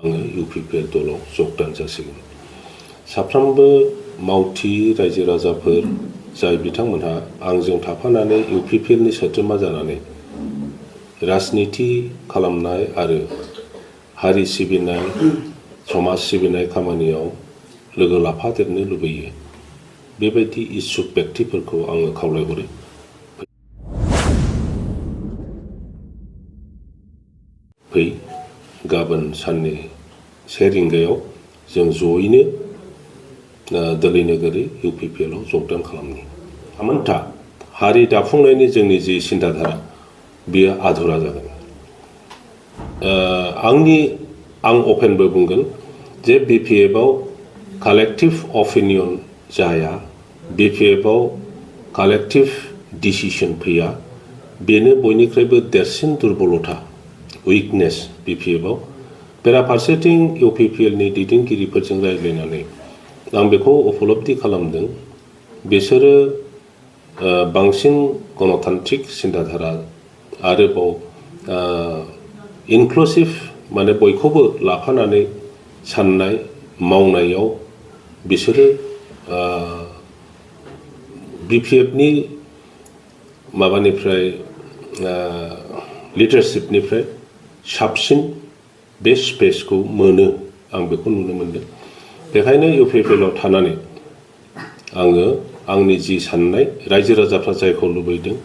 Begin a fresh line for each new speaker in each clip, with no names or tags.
आङो इउपिपिएल दलाव जगदान जासिगोन। साफ्रोमबो मावथि रायजो राजाफोर जाय बिथांमोनहा आंजों थाफानानै इउपिपिएलनि सोद्रोमा जानानै राजनिति खालामनाय आरो हारि सिबिनाय समाज सिबिनाय खामानियाव लोगो लाफादेरनो लुबैयो, बेबायदि इच्छुक व्यक्तिफोरखौ आङो खावलायहरो। फै गाबोन साननि 1 रिंगायाव जों जयैनो दोलै नोगोरै इउपिपिएलआव जगदान खालामनि। थामहिनबा हारि दाफुंनायनि जोंनि जि सिन्ताधारा बेयो आधुरा जागोन। आं अपेनबो बुंगोन जे बिपिएफआव कालेक्टिभ अपिनियन जाया, बिपिएफआव कालेक्टिभ डिसिसन फैया। बेनो बयनिख्रुइबो देरसिन दुर्बलता, उइकनेस बिपिएफआव। बेराफारसेथिं इउपिपिएलनि दैदेनगिरिफोरजों रायज्लायनानै आं बेखौ उपलब्धि खालामदों, बिसोरो बांसिन गणतान्त्रिक सिन्ताधारा आरोबाव इनक्लुसिभ माने बयखौबो लाफानानै साननाय मावनायाव बिसोरो बिपिएफनि माबानिफ्राय लिडारशिपनिफ्राय साबसिन बे स्पेसखौ मोनो, आं बेखौ नुनो मोनदों। बेखायनो इउपिपिएलआव थानानै आङो आंनि जि साननाय, रायजो राजाफ्रा जायखौ लुबैदों,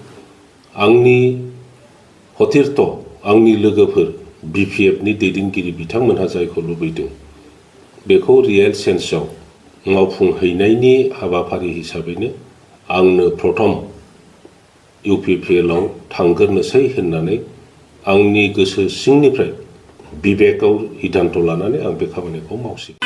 आंनि हथिरथ आंनि लोगोफोर बिपिएफनि दैदेनगिरि बिथांमोनहा जायखौ लुबैदों, बेखौ रियेल सेन्सआव मावफुंहैनायनि हाबाफारि हिसाबैनो आंनो प्रथम इउपिपिएलआव थांग्रोनोसै होननानै आंनि गोसो सिंनिफ्राय बिबेकआव सिद्धान्त लानानै आं बे खामानिखौ मावसिगोन।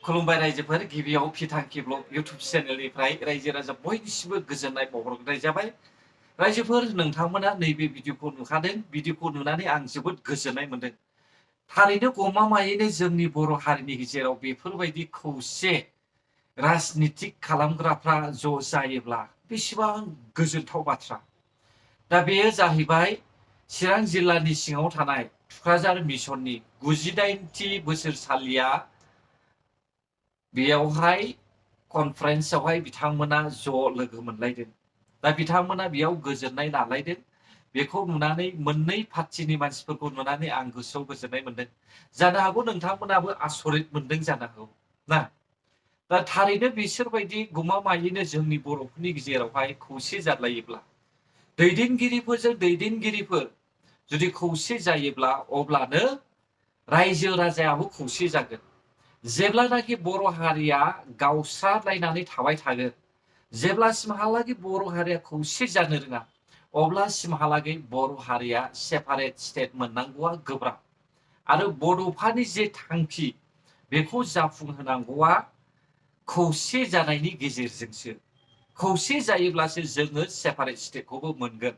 खुलुमबाय रायजोफोर, गिबियाव फिथांखि ब्लग इउटुब चेनेलनिफ्राय रायजो राजा बयनिसिमबो गोजोननाय बावहरनाय जाबाय। रायजोफोर, नोंथांमोना नैबे भिडिअखौ नुखादों। भिडिअखौ नुनानै आं जोबोद गोजोननाय मोनदों। थारैनो गमामायैनो जोंनि बर' हारिनि गेजेराव बेफोरबायदि खौसे राजनितिक खालामग्राफ्रा ज' जायोब्ला बेसेबां गोजोनथाव बाथ्रा। दा बेयो जाहैबाय चिरां जिल्लानि सिङाव थानाय थुक्राझार मिसननि 98थि बोसोरसालिया बेयावहाय कनफारेन्सआवहाय बिथांमोना ज' लोगो मोनलायदों। दा बिथांमोना बेयाव गोजोननाय लालायदों। बेखौ नुनानै मोननै पार्टिनि मानसिफोरखौ नुनानै आं गोसोआव गोजोननाय मोनदों। जानो हागौ नोंथांमोनाबो आसरित मोनदों जानो हागौ ना। दा थारैनो बिसोरबायदि गमामायैनो जोंनि बर'फोरनि गेजेरावहाय खौसे जालायोब्ला, दैदेनगिरिफोरजों दैदेनगिरिफोर जुदि खौसे जायोब्ला, अब्लानो रायजो राजायाबो खौसे जागोन। जेब्लानाखि बर' हारिया गावस्रालायनानै थाबाय थागोन, जेब्लासिमहालागै बर' हारिया खौसे जानो रोङा, अब्लासिमहालागै बर' हारिया सेपारेट स्टेट मोननांगौआ गोब्राब। आरो बड'फानि जे थांखि, बेखौ जाफुंहोनांगौआ खौसे जानायनि गेजेरजोंसो। खौसे जायोब्लासो जोङो सेपारेट स्टेटखौबो मोनगोन।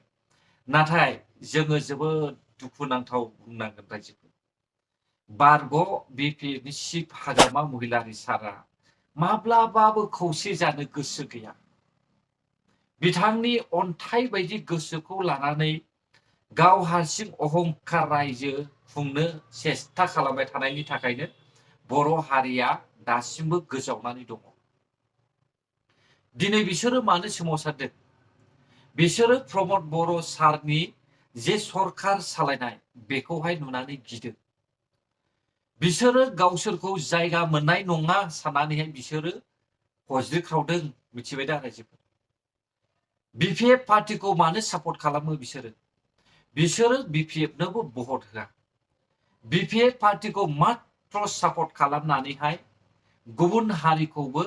नाथाय जोङो जोबोद दुखुनांथाव बुंनांगोन रायजोफोर, बारग' बिपिएफनि चिफ हाग्रामा महिलारि सारा माब्लाबाबो खौसे जानो गोसो गैया। बिथांनि अन्थाइ बायदि गोसोखौ लानानै गाव हारसिं अहंकार रायजो खुंनो सेस्था खालामबाय थानायनि थाखायनो बर' हारिया दासिमबो गोजावनानै दङ। दिनै बिसोरो मानो सोमावसारदों? बिसोरो प्रमद बर' सारनि जे सरखार सालायनाय, बेखौहाय नुनानै गिदों। बिसोरो गावसोरखौ जायगा मोननाय नङा साननानैहाय बिसोरो हज्रिख्रावदों। मिथिबाय दा रायजोफोर? बिपिएफ पार्टिखौ मानो सापर्ट खालामो बिसोरो? बिसोरो बिपिएफनोबो भट होआ। बिपिएफ पार्टिखौ मात्र सापर्ट खालामनानैहाय गुबुन हारिखौबो,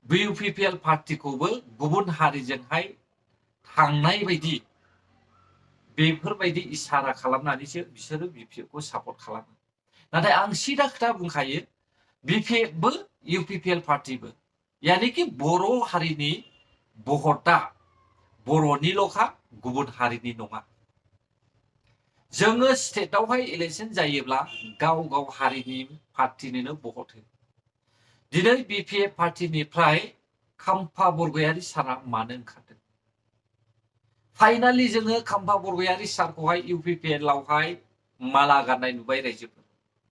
इउपिपिएल पार्टिखौबो गुबुन हारिजोंहाय थांनाय बायदि बेफोरबायदि इसारा खालामनानैसो बिसोरो बिपिएफखौ सापर्ट खालामो। नाथाय आं सिदा खोथा बुंखायो, बिपिएफबो इउपिपिएल पार्टिबो, यानिकि बर' हारिनि भटआ बर'निल'खा, गुबुन हारिनि नङा। जोङो स्टेटआवहाय इलेक्सन जायोब्ला गाव गाव हारिनि पार्टिनिनो भट हो दिनै बिपिएफ पार्टिनिफ्राय खाम्फा बरगयारी सारा मानो ओंखारदों फाइनालि जोङो खाम्फा बरगयारी सारखौहाय इउपिपिएल आवहाय माला गाननाय नुबाय रायजोफोर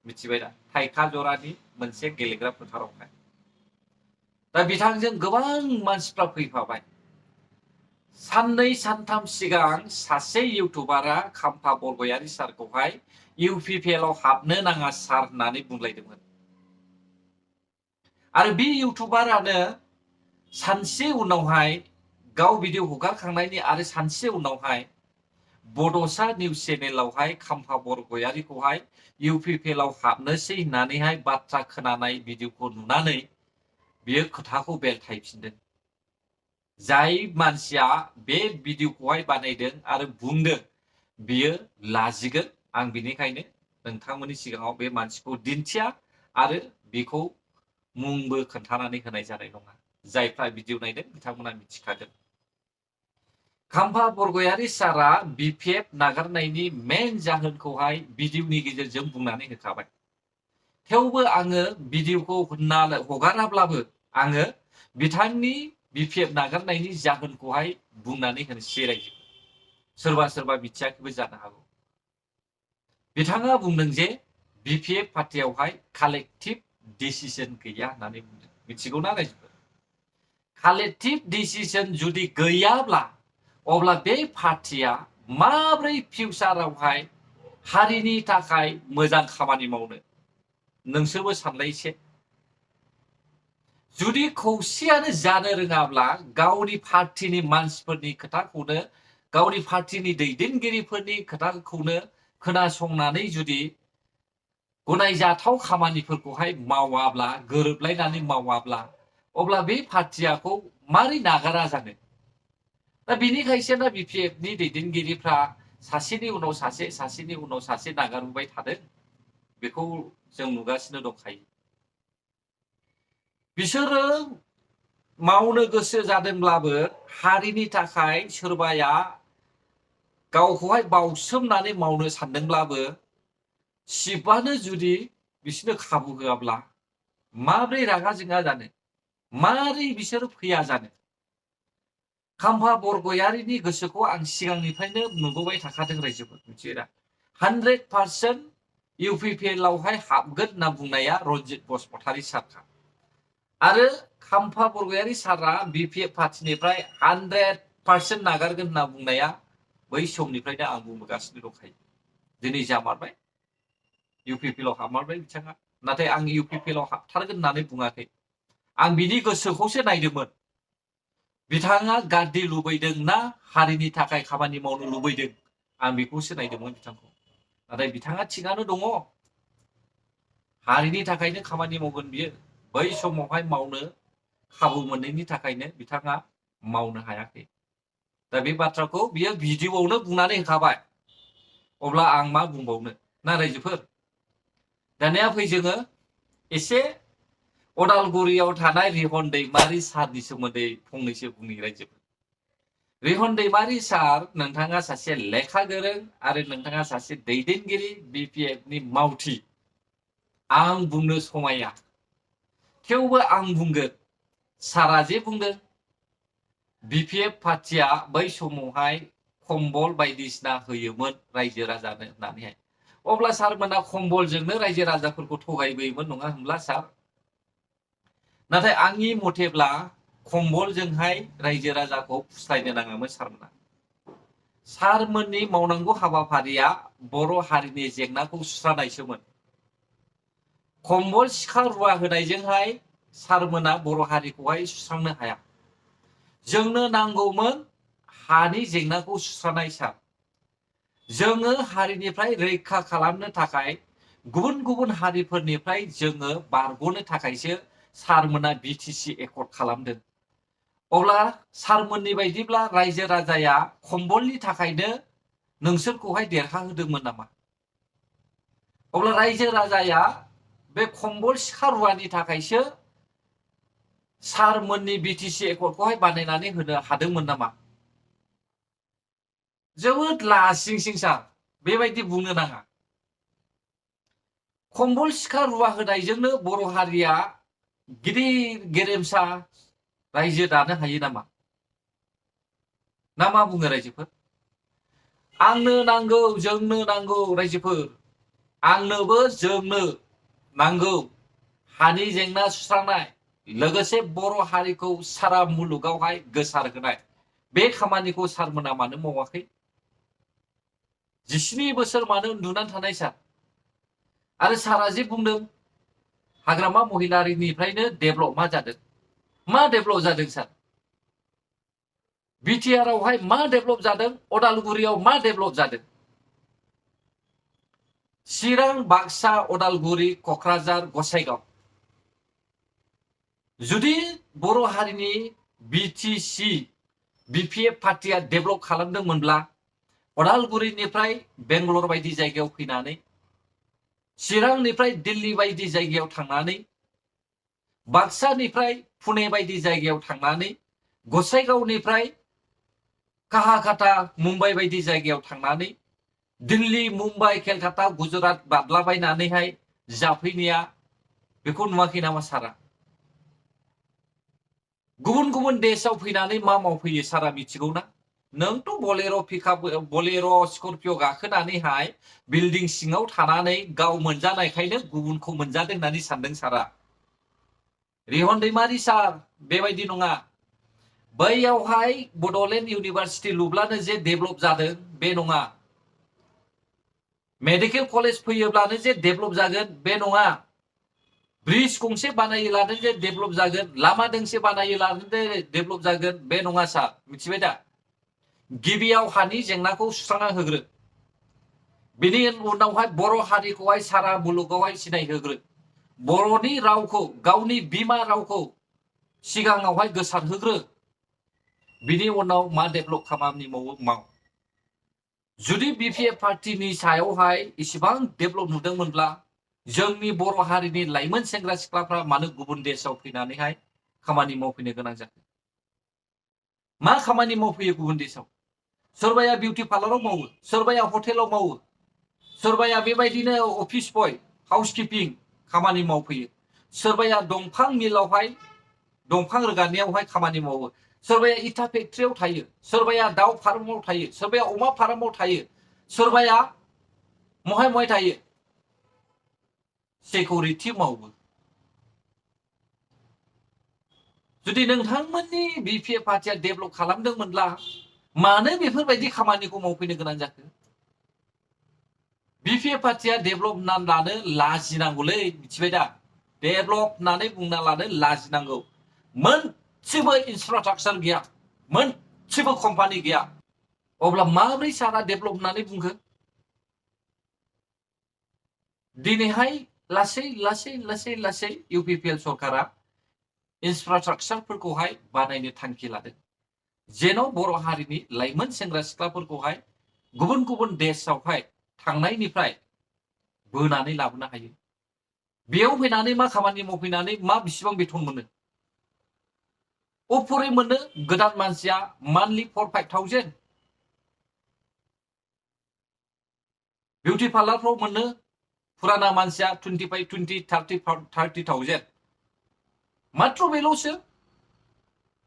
मिथिबाय दा थाइखा जरानि मोनसे गेलेग्रा फोथारावहाय दा बिथांजों गोबां मानसिफ्रा फैफाबाय साननै सानथाम सिगां सासे इउटुबारा खाम्फा बरगयारी सारखौहाय इउपिपिएल आव हाबनो नाङा सार होननानै बुंलायदोंमोन आरो बे इउटुबारानो सानसे उनावहाय गाव भिडिअ हगारखांनायनि आरो सानसे उनावहाय बड'सा निउज चेनेलावहाय खाम्फा बरगयारीखौहाय इउपिपिएल आव हाबनोसै होननानैहाय बाथ्रा खोनानाय भिडिअखौ नुनानै बियो खोथाखौ बेलथायफिनदों जाय मानसिया बे भिडिअखौहाय बानायदों आरो बुंदों बियो लाजिगोन आं बिनिखायनो नोंथांमोननि सिगाङाव बे मानसिखौ दिन्थिया आरो बेखौ मुंबो खोन्थानानै होनाय जानाय नङा जायफ्रा भिडिअ नायदों बिथांमोना मिथिखागोन खाम्फा बरगयारी सारा बिपिएफ नागारनायनि मेन जाहोनखौहाय भिडिअनि गेजेरजों बुंनानै होखाबाय थेवबो आङो भिडिअखौ हगाराब्लाबो आङो बिथांनि बिपिएफ नागारनायनि जाहोनखौहाय बुंनानै होनोसै रायजो सोरबा सोरबा मिथियाखैबो जानो हागौ बिथाङा बुंदों जे बिपिएफ पार्टियावहाय कालेक्टिभ डिसिजन गैया होननानै बुंदों मिथिगौना रायजोफोर कालेक्टिभ डिसिजन जुदि गैयाब्ला अब्ला बे पार्टिया माब्रै फिउचारावहाय हारिनि थाखाय मोजां खामानि मावनो नोंसोरबो सानलाय एसे जुदि खौसेयानो जानो रोङाब्ला गावनि पार्टिनि मानसिफोरनि खोथाखौनो गावनि पार्टिनि दैदेनगिरिफोरनि खोथाखौनो खोनासंनानै जुदि गनायजाथाव खामानिफोरखौहाय मावाब्ला गोरोबलायनानै मावाब्ला अब्ला बे पार्टियाखौ मारै नागारा जानो दा बेनिखायसो ना बिपिएफनि दैदेनगिरिफ्रा सासेनि उनाव सासे सासेनि उनाव सासे नागारबोबाय थादों बेखौ जों नुगासिनो दंखायो बिसोरो मावनो गोसो जादोंब्लाबो हारिनि थाखाय सोरबाया गावखौहाय बावसोमनानै मावनो सानदोंब्लाबो सिबानो जुदि बिसोरनो खाबु होआब्ला माब्रै रागा जोङा जानो मारै बिसोरो फैया जानो खाम्फा बरगयारीनि गोसोखौ आं सिगांनिफ्रायनो नुबोबाय थाखादों रायजोफोर मिथियो दा 100% इउपिपिएल आवहाय हाबगोन होनना बुंनाया रन्जित बसुमतारी सारखा आरो खाम्फा बरगयारी सारा बिपिएफ पार्टिनिफ्राय 100% नागारगोन होनना बुंनाया बै समनिफ्रायनो आं बुंबोगासिनो दंखायो दिनै जामारबाय इउपिपिएल आव हाबमारबाय बिथाङा नाथाय आं इउपिपिएल आव हाबथारगोन होननानै बुङाखै आं बिनि गोसोखौसो नायदोंमोन बिथाङा गाद्दि लुबैदों ना हारिनि थाखाय खामानि मावनो लुबैदों आं बेखौसो नायदोंमोन बिथांखौ नाथाय बिथाङा थिगानो दङ हारिनि थाखायनो खामानि मावगोन बियो बै समावहाय मावनो खाबु मोनैनि थाखायनो बिथाङा मावनो हायाखै दा बे बाथ्राखौ बियो भिडिअआवनो बुंनानै होखाबाय अब्ला आं मा बुंबावनो ना रायजोफोर दानिया फै जोङो एसे अदालगुरियाव थानाय रिहन दैमारि सारनि सोमोन्दै फंनैसो बुंनि रायजोफोर रिहन दैमारि सार नोंथाङा सासे लेखा गोरों आरो नोंथाङा सासे दैदेनगिरि बिपिएफनि मावथि आं बुंनो समाया थेवबो आं बुंगोन सारा जे बुंदों बिपिएफ पार्टिया बै समावहाय कम्बल बायदिसिना होयोमोन रायजो राजानो होननानैहाय अब्ला सारमोना कम्बलजोंनो रायजो राजाफोरखौ थगायबोयोमोन नङा होनब्ला सार नाथाय आंनि मथेब्ला कम्बलजोंहाय रायजो राजाखौ फुस्लायनो नाङामोन सारमोना सारमोननि मावनांगौ हाबाफारिया बर' हारिनि जेंनाखौ सुस्रांनायसोमोन कम्बल सिखा रुवा होनायजोंहाय सारमोना बर' हारिखौहाय सुस्रांनो हाया जोंनो नांगौमोन हानि जेंनाखौ सुस्रांनाय सार जोङो हारिनिफ्राय रैखा खालामनो थाखाय गुबुन गुबुन हारिफोरनिफ्राय जोङो बारग'नो थाखायसो सारमोना बिटिसि एकर्ड खालामदों अब्ला सारमोननि बायदिब्ला रायजो राजाया कम्बलनि थाखायनो नोंसोरखौहाय देरहाहोदोंमोन नामा अब्ला रायजो राजाया बे कम्बल सिखा रुवानि थाखायसो सारमोननि बिटिसि एकर्डखौहाय बानायनानै होनो हादोंमोन नामा जोबोद लासिंसिं सार बेबायदि बुंनो नाङा। खम्बल सिखा रुवा होनायजोंनो बर' हारिया गिदिर गेरेमसा रायजो दानो हायो नामा? ना मा बुङो रायजोफोर? आंनो नांगौ, जोंनो नांगौ रायजोफोर, आंनोबो जोंनो नांगौ हानि जेंना सुस्रांनाय, लोगोसे बर' हारिखौ सारा मुलुगावहाय गोसारहोनाय। बे खामानिखौ सारमोना मानो मावाखै? 17 बोसोर मानो उन्दुनानै थानाय सार? आरो सारा जे बुंदों हाग्रामा महिलारिनिफ्रायनो डेभेलप मा जादों? मा डेभेलप जादों सार? बिटिआर आवहाय मा डेभेलप जादों? अदालगुरियाव मा डेभेलप जादों? चिरां, बाक्सा, अदालगुरि, क'क्राझार, गसाइगाव, जुदि बर' हारिनि बिटिसि बिपिएफ पार्टिया डेभेलप खालामदोंमोनब्ला अदालगुरिनिफ्राय बेंगलर बायदि जायगायाव फैनानै, चिरांनिफ्राय दिल्ली बायदि जायगायाव थांनानै, बाक्सानिफ्राय पुणे बायदि जायगायाव थांनानै, गसाइगावनिफ्राय काहाकाटा मुम्बाइ बायदि जायगायाव थांनानै, दिल्ली, मुम्बाइ, केलकाता, गुजरात बादलाबायनानैहाय जाफैनाया बेखौ नुवाखै नामा सारा? गुबुन गुबुन देशआव फैनानै मा मावफैयो सारा मिथिगौ ना? नोंथ' बलेर' पिकआप, बलेर' स्करपिय' गाखोनानैहाय बिल्डिं सिङाव थानानै गाव मोनजानायखायनो गुबुनखौ मोनजादों होननानै सानदों सारा। रिहन दैमारि सार बेबायदि नङा। बैयावहाय बड'लेण्ड इउनिभारसिटि लुब्लानो जे डेभेलप जादों बे नङा। मेडिकेल कलेज फैयोब्लानो जे डेभेलप जागोन बे नङा। ब्रिज गंसे बानायोब्लानो जे डेभेलप जागोन, लामा दोंसे बानायोब्लानो जे डेभेलप जागोन बे नङा सार, मिथिबाय दा? गिबियाव हानि जेंनाखौ सुस्रांना होग्रो, बिनि उनावहाय बर' हारिखौहाय सारा मुलुगावहाय सिनायहोग्रो, बर'नि रावखौ, गावनि बिमा रावखौ सिगाङावहाय गोसारहोग्रो, बिनि उनाव मा डेभेलप खामानि माव। जुदि बिपिएफ पार्टिनि सायावहाय इसिबां डेभेलप नुदोंमोनब्ला जोंनि बर' हारिनि लाइमोन सेंग्रा सिख्लाफ्रा मानो गुबुन देशआव फैनानैहाय खामानि मावफैनो गोनां जाखो? मा खामानि मावफैयो गुबुन देशआव? सोरबाया बिउटि पार्लाराव मावो, सोरबाया हटेलाव मावो, सोरबाया बेबायदिनो अफिस बय, हाउसकिपिं खामानि मावफैयो, सोरबाया दंफां मिलावहाय दंफां रोगानायावहाय खामानि मावो, सोरबाया इटा फेक्ट्रियाव थायो, सोरबाया दाउ फार्माव थायो, सोरबाया अमा फार्माव थायो, सोरबाया महाय थायो, सिकिउरिटि मावो। जुदि नोंथांमोननि बिपिएफ पार्टिया डेभेलप खालामदोंमोनब्ला मानो बेफोरबायदि खामानिखौ मावफैनो गोनां जाखो? बिपिएफ पार्टिया डेभेलप होननानै लानो लाजिनांगौलै, मिथिबाय दा? डेभेलप होननानै बुंना लानो लाजिनांगौ। मोनसेबो इनफ्रास्ट्राक्चार गैया, मोनसेबो कम्पानि गैया, अब्ला माबोरै सारा डेभेलप होननानै बुंखो? दिनैहाय लासै लासै लासै लासै इउपिपिएल सरकारा इनफ्रास्ट्राक्चारफोरखौहाय बानायनो थांखि लादों, जेन' बर' हारिनि लाइमोन सेंग्रा सिख्लाफोरखौहाय गुबुन गुबुन देशआवहाय थांनायनिफ्राय बोनानै लाबोनो हायो। बेयाव फैनानै मा खामानि मावफैनानै मा बिसिबां बेथन मोनो? अफरै मोनो गोदान मानसिया मान्थलि 4-5,000, बिउटि पार्लारफ्राव मोनो फुराना मानसिया 25-20-30,000, मात्र बेल'सो।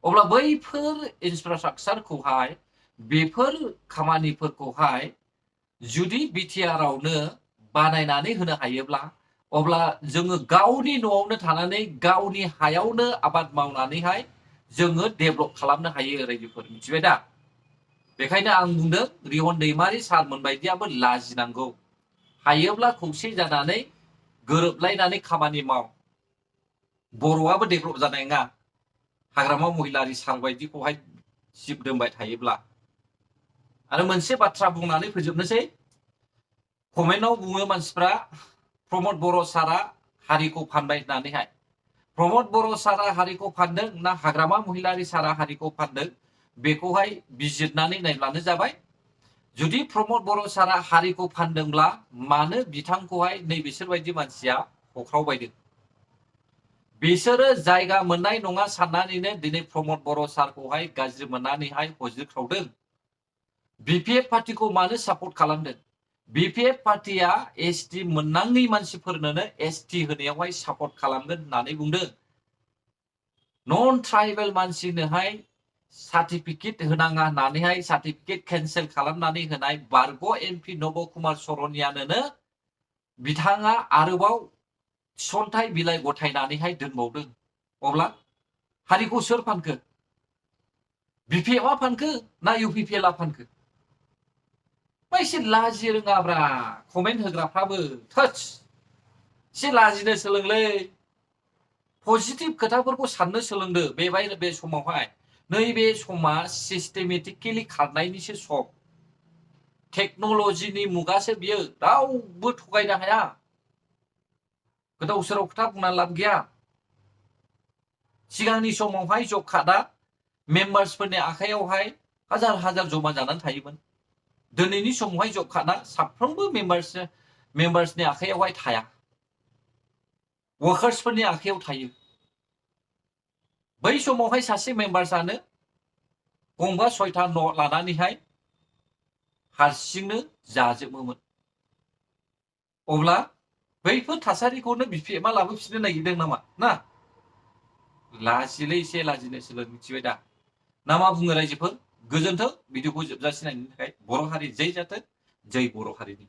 अब्ला बैफोर इनफ्रास्ट्राक्चारखौहाय, बेफोर खामानिफोरखौहाय जुदि बिटिआर आवनो बानायनानै होनो हायोब्ला, अब्ला जोङो गावनि न'आवनो थानानै गावनि हायावनो आबाद मावनानैहाय जोङो डेभेलप खालामनो हायो रायजोफोर, मिथिबाय दा? बेखायनो आं बुंदों रिहन दैमारि सारमोन बायदियाबो लाजिनांगौ। हायोब्ला खौसे जानानै गोरोबलायनानै खामानि माव। बर'आबो डेभेलप जानाय नङा हाग्रामा महिलारि सार बायदिखौहाय जिब दोनबाय थायोब्ला। आरो मोनसे बाथ्रा बुंनानै फोजोबनोसै, कमेन्टआव बुङो मानसिफ्रा प्रमद बर' सारा हारिखौ फानबाय होननानैहाय। प्रमद बर' सारा हारिखौ फानदों ना हाग्रामा महिलारि सारा हारिखौ फानदों बेखौहाय बिजिरनानै नायब्लानो जाबाय। जुदि प्रमद बर' सारा हारिखौ फानदोंब्ला मानो बिथांखौहाय नैबिसोर बायदि मानसिया हख्रावबायदों? बिसोरो जायगा मोननाय नङा साननानैनो दिनै प्रमद बर' सारखौहाय गाज्रि मोननानैहाय हज्रिख्रावदों। बिपिएफ पार्टिखौ मानो सापर्ट खालामदों? BPF पार्टिया ST मोननाङै मानसिफोरनोनो ST होनायावहाय सापर्ट खालामगोन होननानै बुंदों। नन ट्राइबेल मानसिनोहाय सार्टिफिकेट होनाङा होननानैहाय सार्टिफिकेट केन्सेल खालामनानै होनाय बारग' MP नब कुमार सरनियानोनो बिथाङा आरोबाव थिसनथाइ बिलाइ गथायनानैहाय दोनबावदों। अब्ला हारिखौ सोर फानखो? BPF आ फानखो ना UPPL आ फानखो? मा एसे लाजि रोङाब्रा कमेन्ट होग्राफ्राबो थोस एसे लाजिनो सोलोंलै। पजिटिभ खोथाफोरखौ साननो सोलोंदो। बे समावहाय नैबे समा सिस्टेमेटिकेलि खारनायनिसो सम। टेक्न'लजिनि मुगासो बियो, रावबो थगायनो हाया। गोदाव सोराव खोथा बुंना लाब गैया। सिगांनि समावहाय जब कार्डआ मेम्बार्सफोरनि आखायावहाय हाजार हाजार जमा जानानै थायोमोन। दिनैनि समावहाय जब कार्डआ साफ्रोमबो मेम्बार्सनि आखायावहाय थाया, वर्कार्सफोरनि आखायाव थायो। बै समावहाय सासे मेम्बार्सआनो गंबा 6टा न' लानानैहाय हारसिंनो जाजोबोमोन। अब्ला बैफोर थासारिखौनो BPF आ लाबोफिननो नागिरदों नामा? ना लाजिलै, एसे लाजिनो सोलों, मिथिबाय दा? ना मा बुङो रायजोफोर? गोजोन्थों। भिडिअखौ जोबजासिम नायनायनि थाखाय बर' हारि जै जाथों, जै बर' हारिनि।